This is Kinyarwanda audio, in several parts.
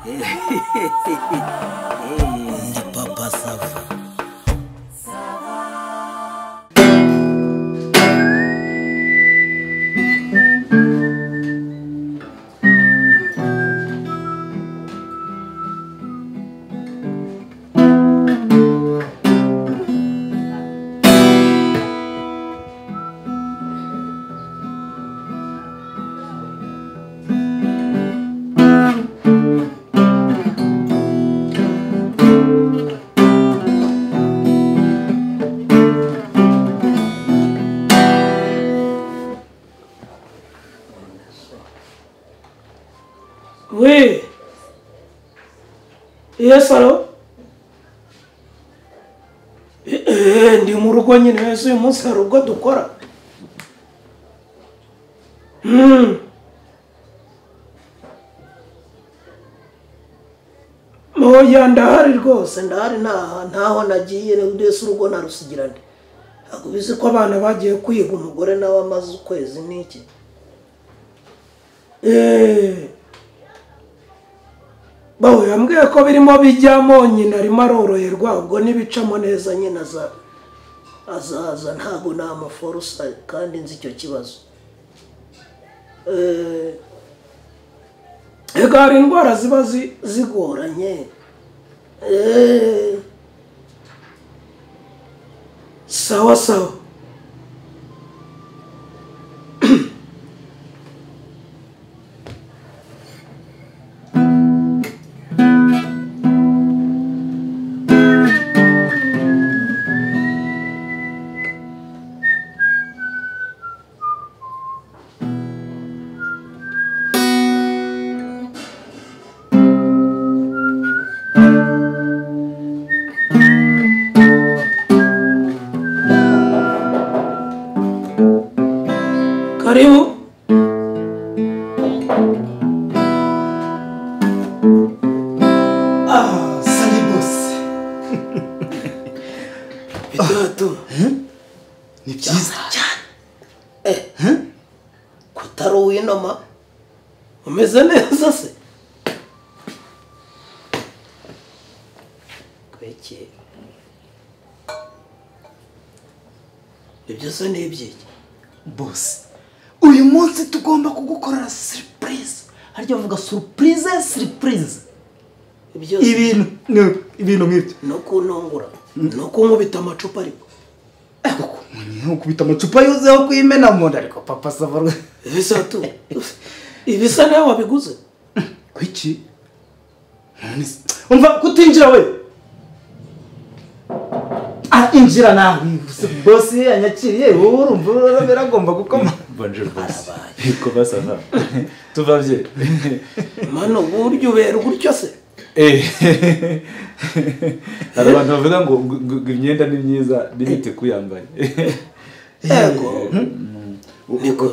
Ndi Papa Sava. Oui. Yes, hello. Ndi mu rugo nyine wese uyu munsi hari ubwo dukora. Oya ndahari rwose, ndahari ntaho nagiye, ndetse urugo narusigirane. Ntabwo bizi ko abana bagiye kwiga, umugore nawe amaze ukwezi n'iki. Bawe yambwiye ko birimo bijyamo nyina arimo aroroherwa, ubwo nibicamo neza nyina azaza, ntabwo namuforosa kandi nzi icyo kibazo. Ega hari indwara ziba zigoranye. Sawa sawa. Karibu. Ah, salut boss. Bitatu. Ni byiza cyane. Kutari uwinoma. Umeze neza se? Kweke. Ibyo se ni ibyiki? Boss, uyu munsi tugomba kugukorera surprise. Harya bavuga surprise, surprise. Ibintu ibintu nk'ibyo. No kuntongora, no kunkubita amacupa ariko. Nkubita amacupa yuzeho kuyimena mu nda ariko Papa Sava. Ibisa tu. Ibisa nawe wabiguze. Kuki? Umva kutinjira we. Injira nawe boss yanyakiriye wowe urumva biragomba gukoma. Bonjour boss. Comment ça va? Tout va bien. Mano buryo ubera gutyo se? Hari abantu bavuga ngo imyenda ni myiza n'ibite kuyambaye. Yego. Niko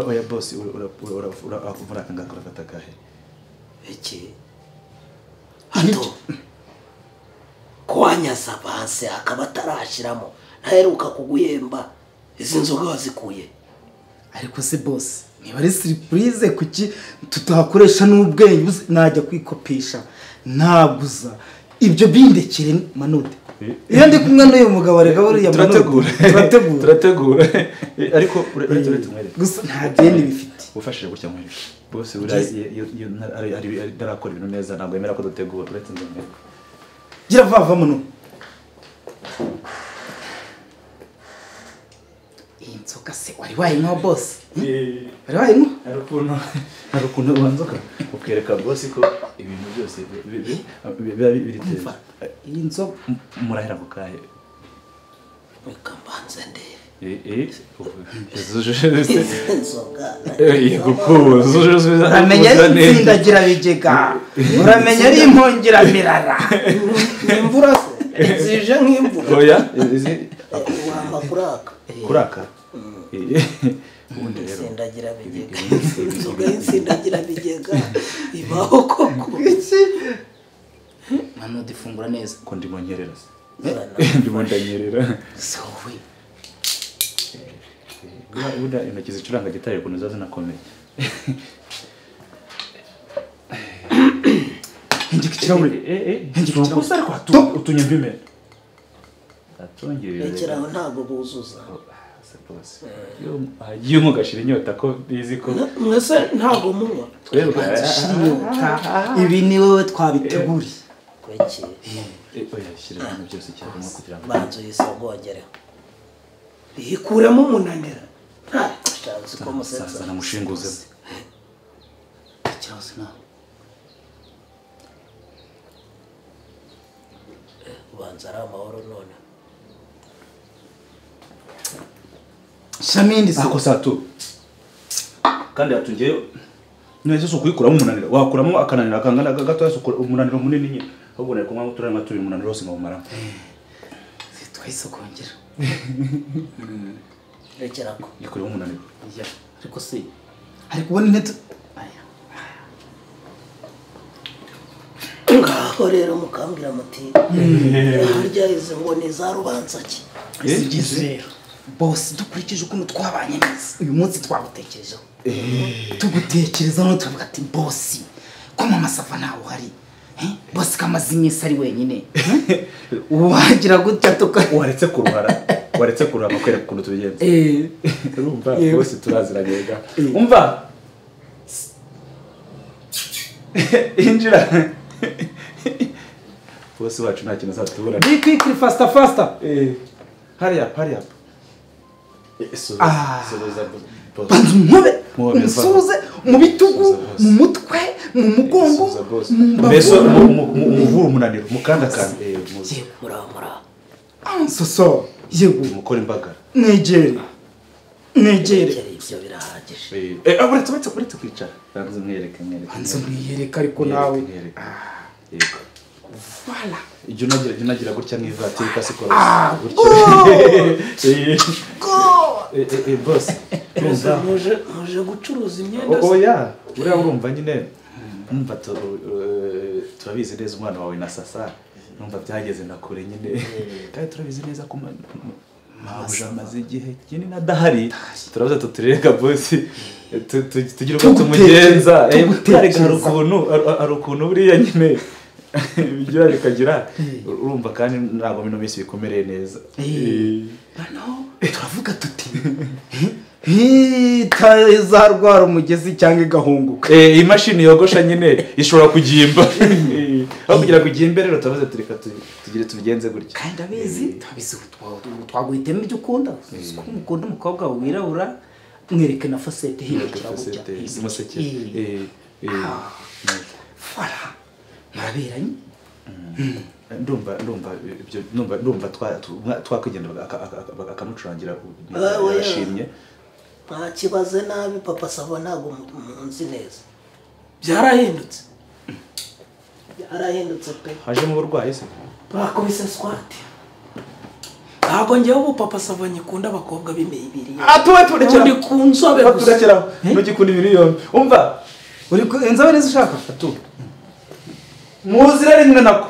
oya boss ura urafata kahe? Iki. Hato. Kwanyaza banse akaba atarashiramo ntaheruka kuguhemba izi nzoga wazikuye. Ariko se boss niba ari surprise kuki tutakoresha n'ubwenge najya kwikopisha naguza ibyo bindekere manode. Iyo ndi kumwe n'uyu mugabo rega buriya turategura turategura ariko uretse tumwereke gusa nta deni bifite. Ufashije gutya mwereke boss buriya iyo ari arakora ibintu neza ntabwo yemera ko dutegura uretse ndamwereke. Gira vava muno. Iyi nzoga se wari wayinywa boss? Wari wayinywa? Hari ukuntu ubanza ukereka boss ko ibintu byose biba biri teza. Iyi nzoga murahera ku kahe? Reka mbanze ndebe. Uramenya ari insindagira bigega, uramenya ari impongeramirara. Imvura se zije nk'imvura. Oya wamba kuraka kuraka. Ubundi rero insindagira bigega, inzoga y'insindagira bigega ibaho koko. Iki mano difungura neza ko ndimo nyerera se. Ndimo ndanyerera. Sowe Ubundi intoki zicuranga gitari ukuntu ziba zinakomeye. Hengeka ikirahure. Hengeka ikirahure. Ariko utunyumvime. Atongere. Rekeraho ntabwo buzuza. Yo hagiye mugashira inyota ko bizi ko mwese ntabwo munywa. Twebwe inyota. Ibi ni wowe twabiteguriye. Kweki. Oya shyira ibintu byose cyarimo kugira ngo banzo yisogongere. Yikuremo umunanira. Nta shanze ko musetsa. Namushinguze. Ikibazo nawe. Ubanza ari amahoro none. Shamindi ako satu. Kandi yatungeyo nese so kuyikuramo umunaniro. Wakuramo akananira akangana gato yose umunaniro munini nyine. Ahubwo nari kumwa turari maturi umunaniro wose ngawumara. Twayisogongera. Rekerako. Yikuremo umunaniro. Ya, ariko se ari kubona intete. Ngaho rero mukambwira muti harya izi ngo ni za rubanza ki? Izi rero. Boss dukurikije ukuntu twabanye neza uyu munsi twagutekerejeho. Tugutekereza no tuvuga ati boss ko mama Sava ntawe uhari. Boss kamaze iminsi ari wenyine. Wagira gutya tuka waretse kuruhara. Waretse kuruhara bakwereka ukuntu tubigenza. Urumva boss turaziranye ga. Umva. Injira. Boss wacu nta kintu azatubura. Be quickly faster faster. Hurry up, hurry up. Banza umube umusuze mu bitugu mu mutwe mu mugongo mu mbavu mbese umuvura umunaniro mukanda kandi muramura soso yego mukora imbagara negere negere ibyo birahagije uretse kwicara banza mwereke banza mwiyereke ariko nawe yego voilà ijyo unagira gutya nk'ivatiri pasikoro gutya boss muje gucuruza imyenda. Oya uriya urumva nyine numva turabizi neza umwana wawe na Sasa numva byageze na kure nyine kandi turabizi neza ko mabuja amaze igihe kinini adahari turabuza tutureka boss tugira uko tumugenza hari ukuntu buriya nyine bigira bikagira urumva kandi ntabwo bino minsi bikomereye neza. Noneho turavuga tuti itazarwara umugezi cyangwa igahunguka. Imashini yogosha nyine ishobora kugimba. Aho kugira ngo igimbe rero turavuze tureka tugire tubigenze gutya. Kandi abizi turabizi twaguhitemo ibyo ukunda. Ko umukunda umukobwa wirabura mwereke na facette hindukira gutya. Voilà. Muraberanye. Ndumva ibyo ndumva twakwigendera akamucurangira yashimye. Nta kibaze nabi papa Sava ntabwo munzi neza. Byarahindutse. Byarahindutse pe. Haje mu burwayi se? Bakubise squat. Ntabwo ngewe ubu papa Sava nyikunda abakobwa b'imibiri. Atuwe turekera. Ndi ku nzobe gusa. Turekera. Ntugikunda ibiri yombi. Umva. Uri ku inzobe neza ushaka? Atu. Muzira rimwe nako.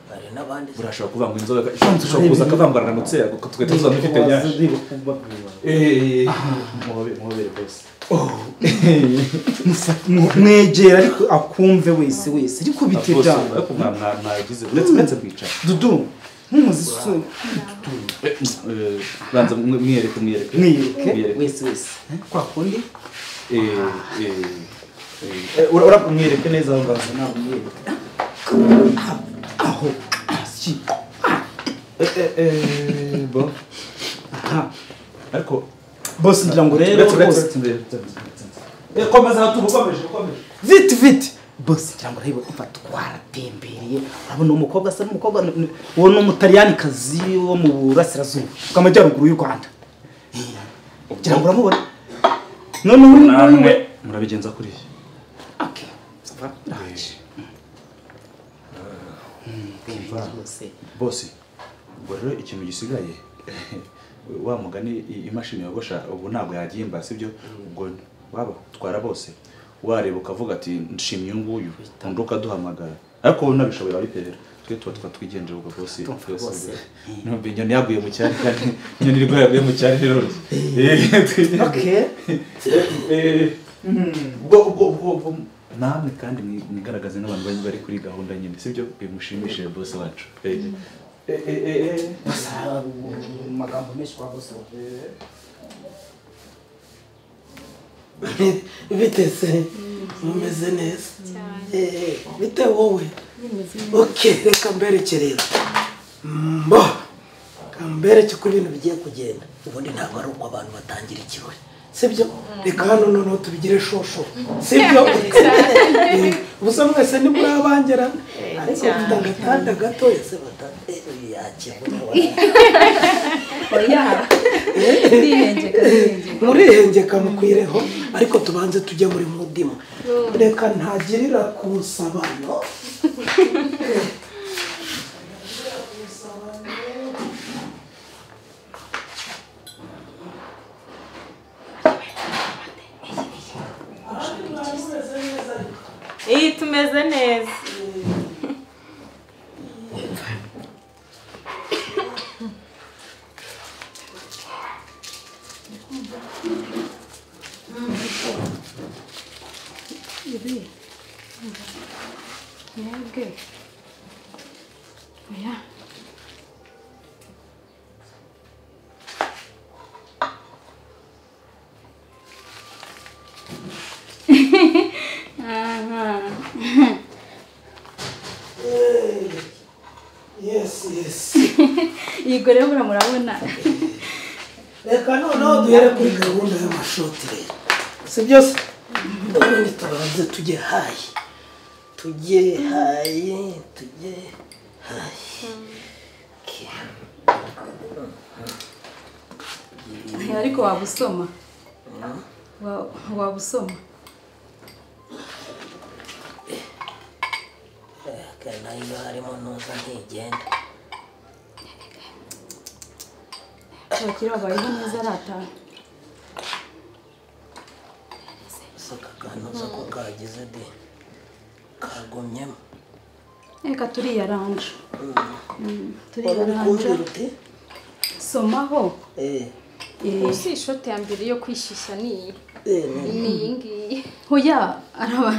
Hari n'abandi. Urashobora kuvuga ngo inzobe ushobora kuza akavangwa aranutse twe tuza dufite nyashi. Muhobere boss. Mwegera ariko akumve wese wese ariko bite byawe. Ariko mwagize uretse kwicara. Dudu numuzi so banza mwiyereke mwiyereke wese wese kwa kundi ura mwiyereke neza aho ngaho ntabwo mwiyereke aho si bo aha ariko boss ngira ngo rero komeza tubukomeje vite boss ngira ngo rero umva twaratembereye urabona umukobwa asa n'umukobwa uwo ni umutaliyanikazi wo mu burasirazuba bw'amajyaruguru y'u Rwanda ngira ngo uramubona none uyu namwe murabigenza kuri okay ça va boss ubwo rero ikintu gisigaye wa mugani imashini yogosha ubu ntabwo yagimba sibyo ubwo waba twara bose wareba ukavuga ati nshimye uyu nguyu undi ukaduhamagara ariko wowe unabishoboye wabiterera twe tuba twigendera ubwo boss numva inyoni yaguye mu cyari kandi inyoni irwaye yaguye mu cyari biroroshye okay ubwo Namwe kandi mwigaragaze n'abantu bari kuri gahunda nyine, sibyo? Bimushimishije boss wacu. Magambo menshi kwa boss. Bite se? Mumeze neza cyane. Bite wowe? Okay, reka mbereke rero. Mbo. Kambereke ko ibintu bigiye kugenda. Ubundi ntabwo ari uko abantu batangira ikirori. Sibyo? Reka hano noneho tubigire shosho. Sibyo? Ubusa mwese ni muri abangera. Ariko mfite agatanda gato ese yakibona. Oya. Murihengeka mukwireho ariko tubanze tujye muri mudimo. Reka ntagirira ku nsabano. Iyi tumeze neza. Ibi. Mwebwe. Oya. Yes, yes. Yego rero murabona. Reka noneho duhere kuri gahunda y'amashoti rero. Si byose? Ubundi tubanze tujye hayi. Tujye hayi, tujye hayi. Ariko wabusoma. Wabusoma. Nayo harimo ntuza ntigenda. Abakire babayeho neza arataha. Saka kantuza ko kagize de kagumyemo. Reka turiyaranje. Turiyaranje. Somaho. Usi ishoti ya mbere yo kwishyushya ni iyi. Ni iyi ngiyi. Hoya araba.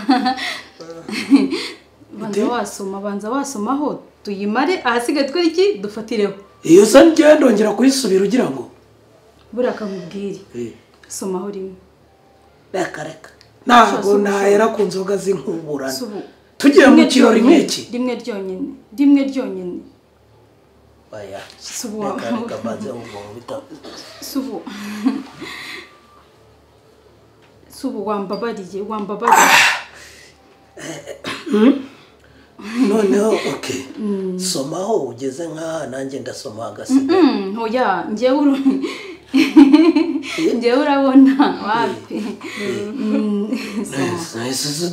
Banza wasomaho tuyimare ahasigaye twere iki dufatireho. Iyo se ngiye ndongera kuyisubira ugira ngo buriya kamubwire. Somaho rimwe. Reka reka. Ntabwo nahera ku nzoga z'inkuburano. Tugiye mu kirori nk'iki? Rimwe ryonyine. Rimwe ryonyine. Oya. Reka reka banze ubwo bita. Subu. Subu wambabariye wambabariye. Noneho okay. Somaho ugeze nka nanjye ndasoma agasiga. Oya ngewe urabona wapi.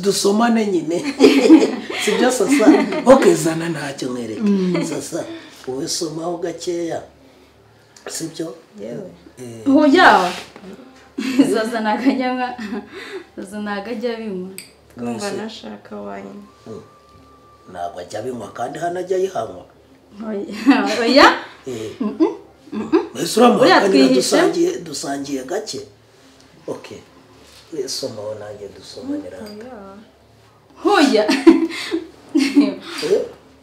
Dusomane nyine. Sibyo sasa? Okay, zana ntacyo nkwereke. Sasa wowe somaho gakeya. Sibyo? Yewe. Oya. Sasa nakajya sasa nakajya binywa. Twumva nashaka wine. Ntabwo ajya binywa kandi hano ajya yihanywa. Oya. Mbese uramuhakanira dusangiye gake. Okay. Somaho nanjye dusomanira. Oya.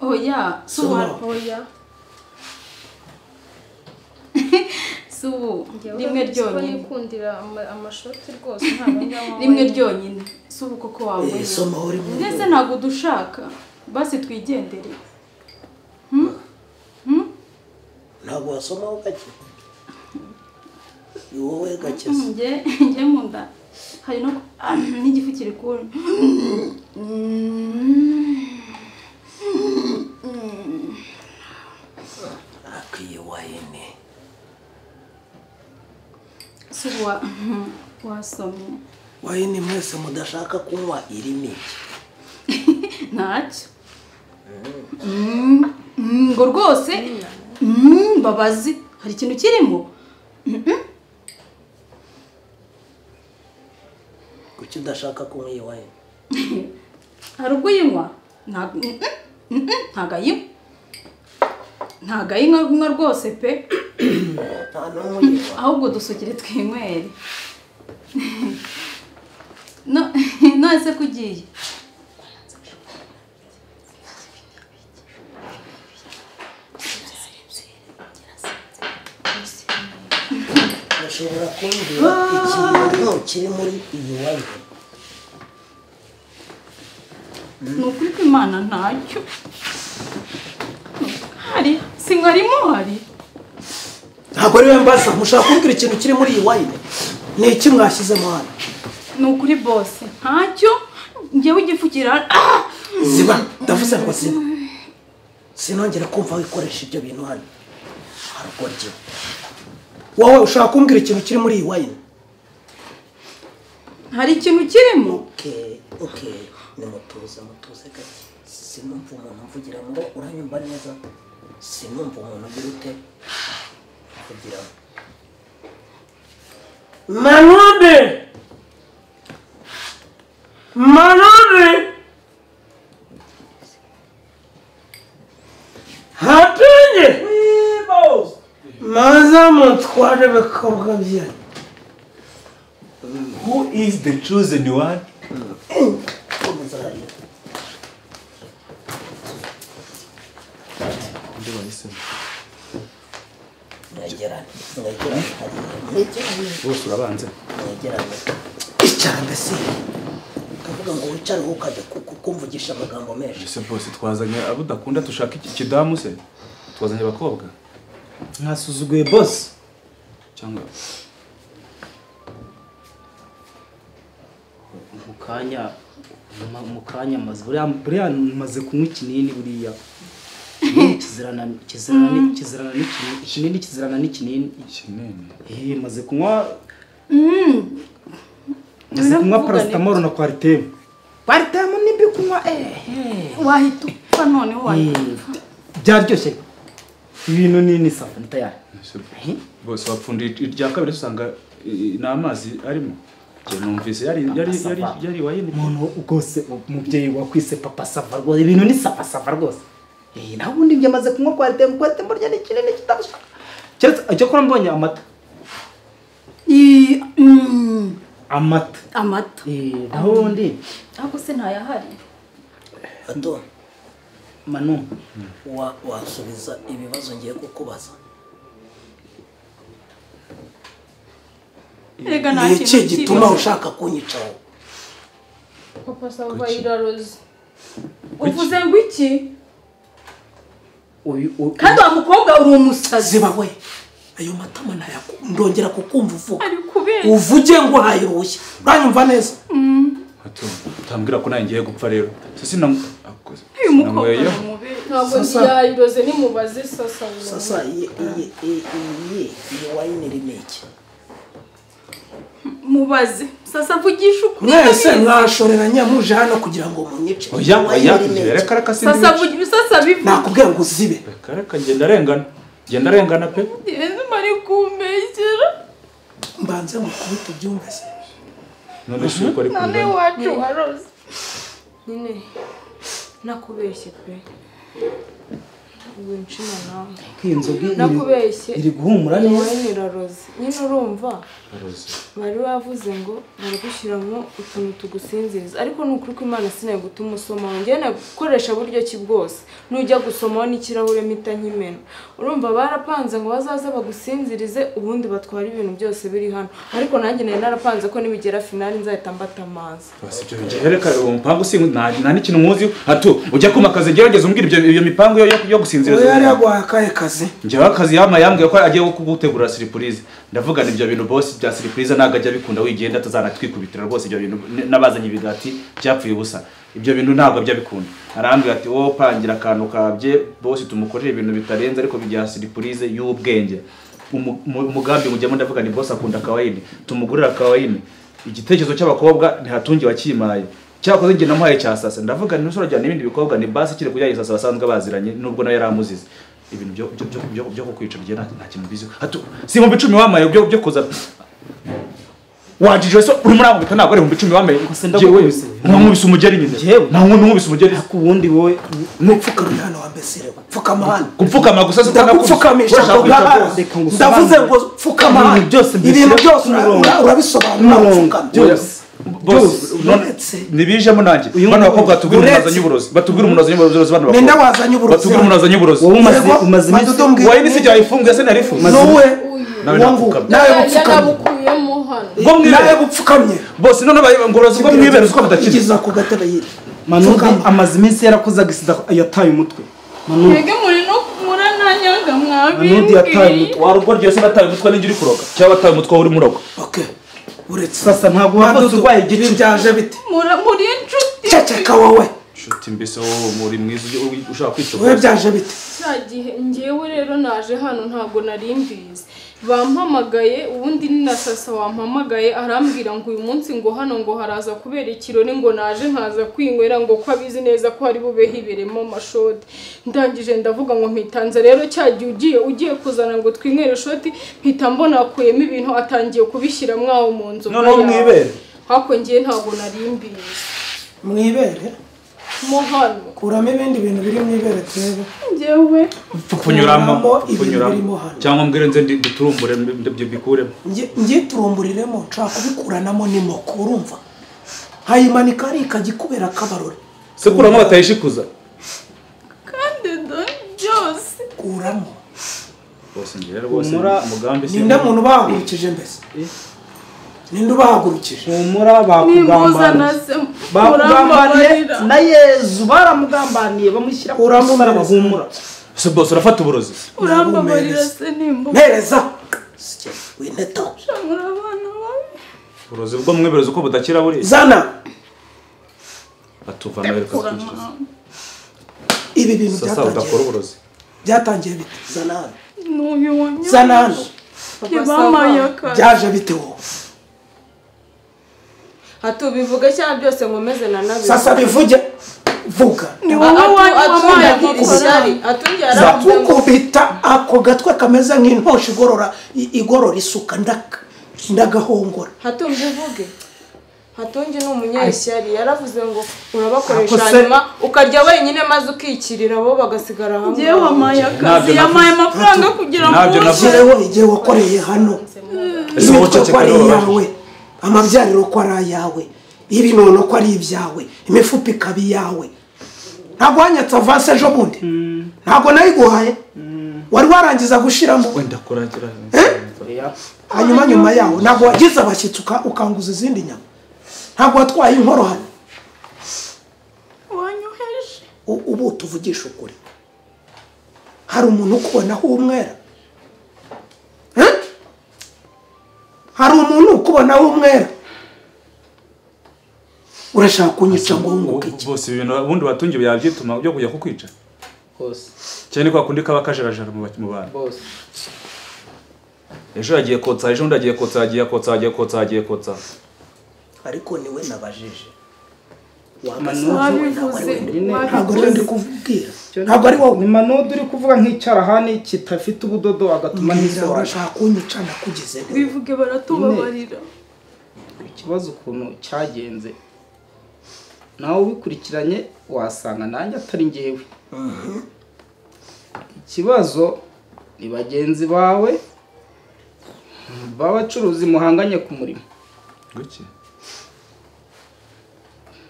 Oya. Somaho. Oya. Subu rimwe ryonyine. Nikundira amashoti rwose ntabwo njya. Rimwe ryonyine. Subu koko wawe. Somaho rimwe. Ndetse ntabwo dushaka. Basi twigendere. Ntabwo wasomaho gake. Wowe gake. Nge munda. Hari no n'igifu kiri kubona. Akwiye wayine. Subu wasomye. Wayine mwese mudashaka kunywa irimo iki? Ntacyo. Ngo rwose mbabazi hari ikintu kirimo. Kuki udashaka kunywa iyi wayine? Hari ubwo uyinywa? Ntabwo ayinywa. Ntabwo ayinywa rwose pe. Ahubwo dusukire twinywere. None se ko ugiye? Mushobora kumbwira ikintu kiri muri iyi wine? Ni ukuri ko Imana ntacyo hari, sinkarimo hari. Ntabwo ari we mbaza, mushobora kumbwira ikintu kiri muri iyi wine? Ni iki mwashyizemo hano? Ni ukuri bose ntacyo, ngewe igifu kirara. Ziba, ndavuze ngo ziba. Sinongera kumva wikoresha ibyo bintu hano. Harugorye. Wowe ushaka kumbwira ikintu kiri muri iyi wine? Hari ikintu kirimo? Okay, nimutuze mutuze gake. Sinumva umuntu mvugira ngo uranyumva neza. Sinumva umuntu ugira ute mvugira. Manube! Manube! Hatunye! Maza mutware bakobwa byanyu. Who is the chosen one? Bose urabanze. Icara mbese. Kavuga ngo wicare ukajya kumvugisha amagambo menshi. Ese bose twazanye abo udakunda tushaka ikidamu se? Twazanye abakobwa. Mwasuzuguye boss cyangwa mukanya maze buriya maze kunywa ikinini buriya kizirana n'ikinini kizirana n'ikinini maze kunywa paracetamol na Coartem. Coartem nimbi kunywa wahita upfa none wahita byaryoshye ibintu nini safa ntayari bose wapfundi irya kabiri usanga n'amazi arimo. Numvise yari wayini umuntu rwose umubyeyi wakwise papa sava rwose ibintu ni safa safa rwose. Naho ubundi njye maze kunywa Coartem burya ni kinini kitabushaka. Keretse icyo kora mbonye amata. Amata. Naho ubundi ahubwo se ntayahari. Ato Manu wasubiza ibibazo ngiye kukubaza. Rega Iki gituma ushaka kunyicaho? Papa sava iraroze. Uvuze ngo iki? Kandi wa mukobwa uri umusazi. Ziba we. Ayo matama ndongera kukumva uvuga. Ari kubeshya. Uvuge ngo hayirushye. Uranyumva neza? Hato, utambwira ko nawe ngiye gupfa rero. Sasa uyu mukobwa ntabwo yayiroze nimubaze sasa. Sasa iyi wine irimo iki? Mubaze sasa vugisha ukuri. Mwese mwashoreranye muje hano kugira ngo munyice. Oya reka reka sindi. Sasa vugisha sasa bivuga. Nakubwiye ngo uzibe. Reka reka ngenda arengana. Ngenda arengana pe. Yesu mari kumbeshyera. Mbanze mukubita byumve se. None shuko ari kumwe. None wacu waroze. Nyine nakubeshye pe. Winshima nawe. Inzoga nakubeshye iri guhumura neza. Iraroze. Nyine urumva? Bari bavuze ngo bari gushyiramo utuntu tugusinziriza ariko ni ukuri ko Imana sinaye gutuma usomaho. Njye nakoresha buryo ki bwose nujya gusomaho n'ikirahure mpita nkimena. Urumva barapanze ngo bazaza bagusinzirize ubundi batwara ibintu byose biri hano, ariko nanjye nari narapanze ko nibigera finali nzahita mbata amazi. Basi ibyo bigereka uwo mupango si nta n'ikintu muzi. Hato ujya kumakaze gerageza umbwira ibyo mipango yo gusinziriza. Oya yari yaguhaye akahe kazi? Njyewe akazi yambwiye ko agiye kugutegura surprise. Ndavuga ibyo bintu boss bya surprise ntago ajya bikunda wigenda atazanatwikubitira rwose ibyo bintu nabazanye ibigati byapfuye ubusa. Ibyo bintu ntabwo bijya bikunda. Arambwira ati wowe pangira akantu kabye boss tumukorere ibintu bitarenze ariko bijya surprise y'ubwenge. Umugambi mujyamo ndavuga ni boss akunda kawayini tumugurira kawayini. Igitekerezo cy'abakobwa ntihatungi wakimaye. Cyakoze nge namuhaye cya sasa ndavuga ni usoro jyana n'ibindi bikobwa ni basi kire kujya sasa basanzwe baziranye nubwo nawe yaramuzize. Ibintu byo kukwica bye nta kintu bizi. Hato si mu 10 wamaye byo kuza wajije so uri muri abo bita ntabwo ari mu 10 wamaye. Ndagukubise. Nkubise umugeri nyine. Nta nkuntu nkubise umugeri. Ariko ubundi wowe nupfukamye hano wambesire. Pfukama hano. Gupfukama gusa ndagupfukamisha. Ndavuze ngo pfukama hano. Ibintu byose urabisobanura byose. Boss nibijemo nanjye bano bakobwa batubwira umuntu azanye uburozi batubwira umuntu azanye uburozi bano bakobwa ninde wazanye uburozi batubwira umuntu azanye uburozi wowe umaze wayini si jya ifunguye se narifunze nuwe Nawe gupfukamye. Nawe gupfukamye. Bose none ngo urozi bwo mwibere uko budakira. Igeza ku gatebe yiri. Manudi amaze iminsi yarakoze agisida yataye umutwe. Manudi. Mwege muri no murananyanga mwabi. Manudi yataye umutwe. Warugo ryose bataye umutwe n'ingi uri kuroga. Cyangwa bataye umutwe uri muroga. Okay. Uretse sasa ntabwo wavutse urwaye igice byaje bite. Muri inshuti. Ceceka wowe. Inshuti mbese wowe muri mwiza ushaka kwica. Wowe byaje bite. Cyagihe ngewe rero naje hano ntabwo nari mbizi. Bampamagaye ubundi ni na sasa wampamagaye arambwira ngo uyu munsi ngo hano ngo haraza kubera ikirori ngo naje nkaza kwinywera ngo ko abizi neza ko hari bube hiberemo amashoti. Ndangije ndavuga ngo mpitanze rero cyagiye ugiye kuzana ngo twinywere shoti mpita mbona akuyemo ibintu atangiye kubishyira mwawo mu nzu. None mwibere. Hako ngiye ntabwo nari mbizi. Mwibere? Mo hano. Kuramo ibindi bintu biri mwibere twebe. Njyewe pfunyuramo cyangwa mbwire nze nditurumbure mbikuremo. Ngiturumburiremo nshaka kubikuranamo nimoko urumva. Hayimanika ari ikagikubera kabarore. Se kuramo batayishikuza. Kandi byose kuramo. Bose ngira rwose umugambi se. Ninde muntu bahagurukije mbese? Ninde ubahagurukije? Humura bakugambaniye. Bakugambaniye na Yezu baramugambaniye bamushyira ku musaraba humura. Se boss urafata uburozi. Urambabarira se nimba. Mereza. Wineta. Shamura abana bawe. Uburozi bwo mwibereza uko budakira buri. Zana. Atuva nawe reka. Ibi bintu byatangiye. Udakora uburozi. Byatangiye bite? Zana hano. N'uyu wanyu. Zana hano. Yabamaye Byaje bite wowe? Hatu bivuge cyangwa byose nkomeze na nabi. Sasa bivuge vuga. Ni wowe wampaye ishyari atungiye arakubita ako gatwe kameze nk'intoshi igorora igorora isuka ndagahongora. Hatu mbivuge. Hatungi ni umunyeshyari yaravuze ngo urabakoresha hanyuma ukarya wenyine maze ukikirira bo bagasigara hamwe. Ngiye wamaye akazi yamaye amafaranga kugira ngo nshyireho igihe wakoreye hano. Imitwe ko ari iyawe, amabyariro ko ari ayawe, ibinono ko ari ibyawe, imifupa ikaba iyawe. Ntabwo wanyatse avance ejo bundi. Ntabwo nayiguhaye. Wari warangiza gushiramo. Wenda kurangira. Hanyuma nyuma yaho ntabwo wagize abashyitsi ukanguza izindi nyama. Ntabwo watwaye inkoro hano. Wanyoheje. Ubu tuvugisha ukuri. Hari umuntu ukubonaho umwera? Hari umuntu ukubonaho umwera? Urashaka kunyica ngo wunguke iki? Bose ibintu ubundi batungiye yabyituma byo kujya kukwica. Bose. Cyane kwa kundi kaba kajarajara mu bantu. Bose. Ejo yagiye kotsa, ejo undi agiye kotsa, agiye kotsa, agiye kotsa, agiye kotsa. Ariko niwe nabajije. Ntabwo ndi kuvugira. Ntabwo ari wowe. Ni Manudi uri kuvuga nk'icyarahani kitafite ubudodo agatuma ntisora. Urashaka kunyica nakugize. Bivuge baratubabarira. Ikibazo ukuntu cyagenze. Nawe ubikurikiranye wasanga nanjye atari ngewe. Ikibazo ni bagenzi bawe babacuruzi muhanganye ku murimo. Guki?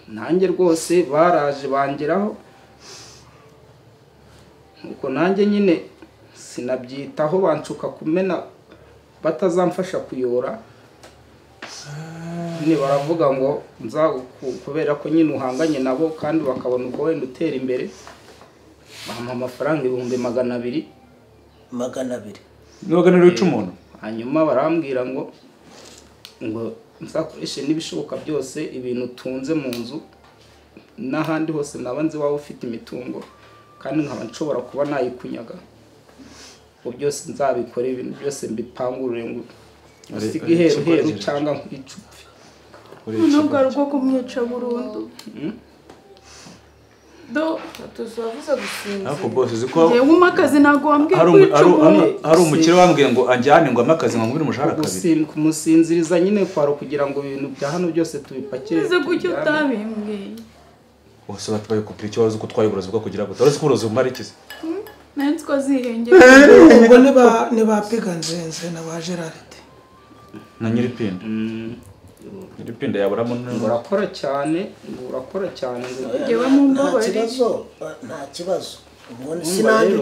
Nanjye rwose baraje bangeraho nuko nanjye nyine sinabyitaho bancuka kumena batazamfasha kuyora. Nyine baravuga ngo nza kubera ko nyine uhanganye nabo kandi bakabona uko wenda utera imbere bampa amafaranga 200,000. 200. Ni wica umuntu. Hanyuma barambwira ngo nzakoreshe n'ibishoboka byose ibintu utunze mu nzu n'ahandi hose naba nzi waba ufite imitungo kandi nkaba nshobora kuba nayikunyaga ngo byose nzabikore ibintu byose mbipangurure ngo usige iheru heru cyangwa nk'icupfe. Nubwo ari ubwo kumwica burundu. Do tuzavuza gusinzira. Ariko boss uzi ko ngewe umakazi ntabwo wambwiye kwica umuntu. Hari umukire wambwiye ngo anjyane ngo amakazi ngo ngubire umushahara kabiri. Kumusinziriza nyine kwaro kugira ngo ibintu bya hano byose tubipakire. Nze kuki utabimbwiye? Bose batwaye kupira icyo wazi ko utwaye uburozi bwo kugira ngo utazi ko uburozi bumara ikize. Nanzi ko zihengera. Ubwo niba piga nzenze na ba Gerard. Na Nyiripinda. Nyiripinda yaburamo urakora cyane, urakora cyane ngewe mumbabarire. Nta kibazo.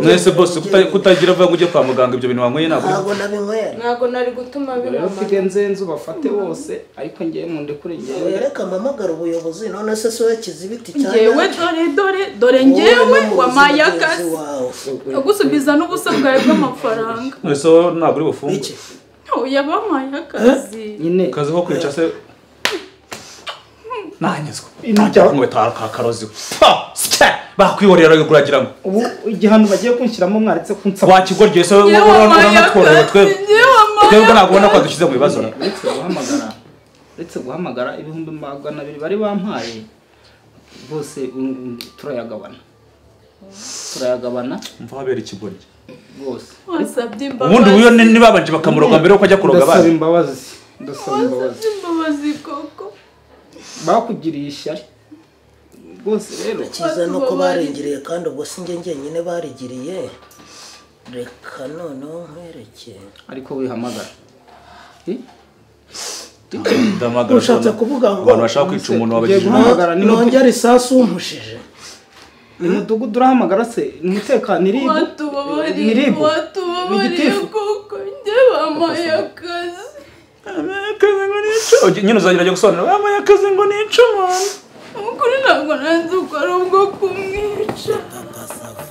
Mwese boss kutagira vuga ngo ujye kwa muganga ibyo bintu wanyweye ntabwo nabinywera. Ntabwo nari gutuma rero mfite nzu bafate bose ariko ngiye munde kure ngiye. Reka mpamagara ubuyobozi none se so kizibiti cyane. Ngewe dore dore dore ngewe wamaye akazi. Agusubiza n'ubusa bwawe bw'amafaranga. None se ntabwo uri bufungwe. Oya bamaye akazi. Nyine kazi ko kwica se nanyizwe. Ntajya kumwetara ka karozi. Bakwihorera kuragira ngo ubu igihano bagiye kunshyiramo mwaretse kunsaba wakigorye se uranatworoye twebwe twebwe ntabwo ubona ko dushyize mu bibazo. Uretse guhamagara 200,000 bari bampaye bose turayagabana mva habera ikigoryi bose wasabye imbabazi. Ubundi uyo nibabanje bakamuroga mbere yuko ajya kuroga abandi. Ndasaba imbabazi koko bakugiriye ishyari rwose. Rero cyiza nuko barengiriye kandi ubwo sinjye njyenyine barigiriye. Reka noneho nkwereke ariko wihamagara ushatse kuvuga ngo abantu bashaka kwica umuntu wabagije nongera isasu umushije ni mudugudu urahamagara se umutekano iribu watubabariye kuko njye bamaye akazi nyine uzagerageza gusobanura bamaye akazi ngo nice umuntu. Ukuri ntabwo nanze uko ari ubwo kumwica. Papa Sava.